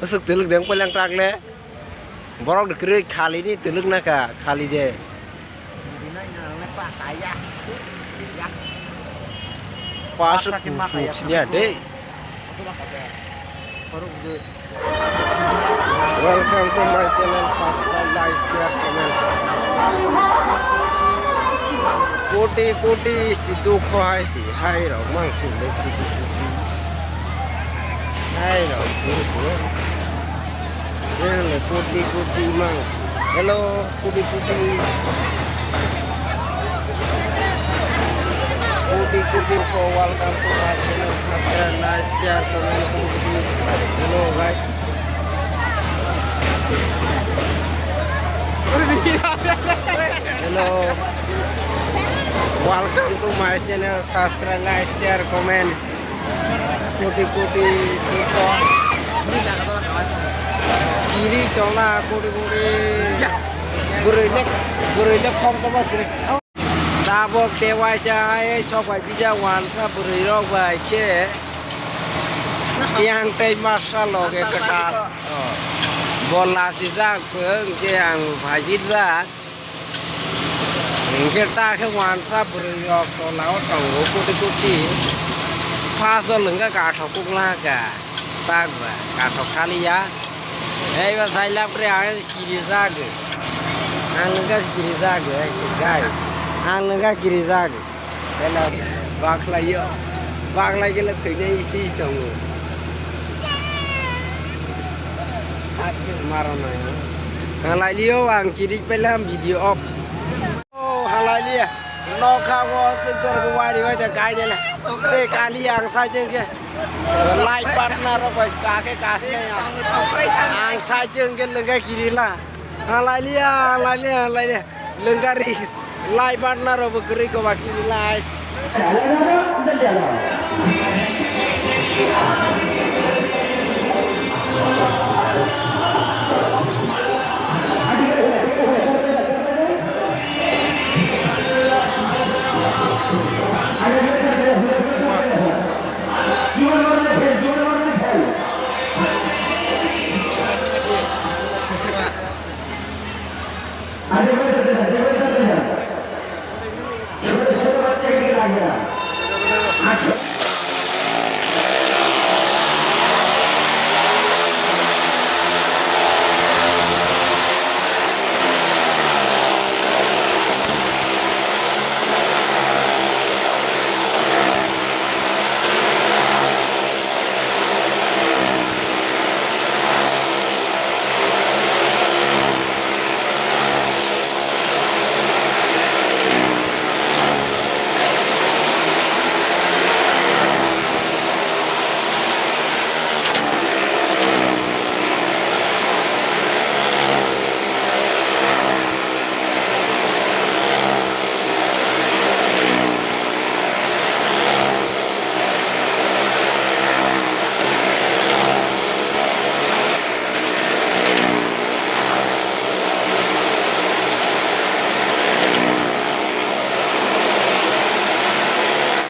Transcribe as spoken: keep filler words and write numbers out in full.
Aswk twlwk de wng paileng trakle. Borok de kwrwi khali ni twlwk naka khali de. Pasa kusuk sinya de. Welcome to my channel, subscribe, like, share, comment. Koti koti si dukho hai si hai rok mang si le koti koti. Hai rok si si. Yang le koti koti mang si. Hello. Koti koti. Koti koti ko welcome to my channel. Subscribe, like, share, comment, koti koti. Hello guys. Hello. Welcome to my channel. Subscribe, like, share, comment. Koti koti koti. Kiri tola koti koti. Bwrwi le, bwrwi le khoroksa bas kwrwi. Tabok tewaisa hai sok bai bijak wansa bwrwi rok bai khe. Yang tei masa loge kwtal. Bo lachijak bo hwnkhe ang phai bijak. Hwnkhe ta khe wansa bwrwi rok tola o tongo koti koti. Paso lwngkha kathok kukla kha. Tak ba kathok thaliya. Ei ba sai lapre ang kirijak. Ang lwngkha kirijak guys. Ang lwngkha kirijak. Hello. Baklai yo. Baklai gele thwinai isi tongo. Maro nai. Ang lailio ang kirik pelam video off. Oh, halai liya. Nokha o sintor ko wari wai da gai de la. Te kali ang sa jeng ke. Life partner rok bai ka ke kas ne ya. Ang sa jeng ke lengga kiri la. Halai liya, halai liya, halai liya. Lengga ri. Life partner rok bo kiri ko ba kiri lai.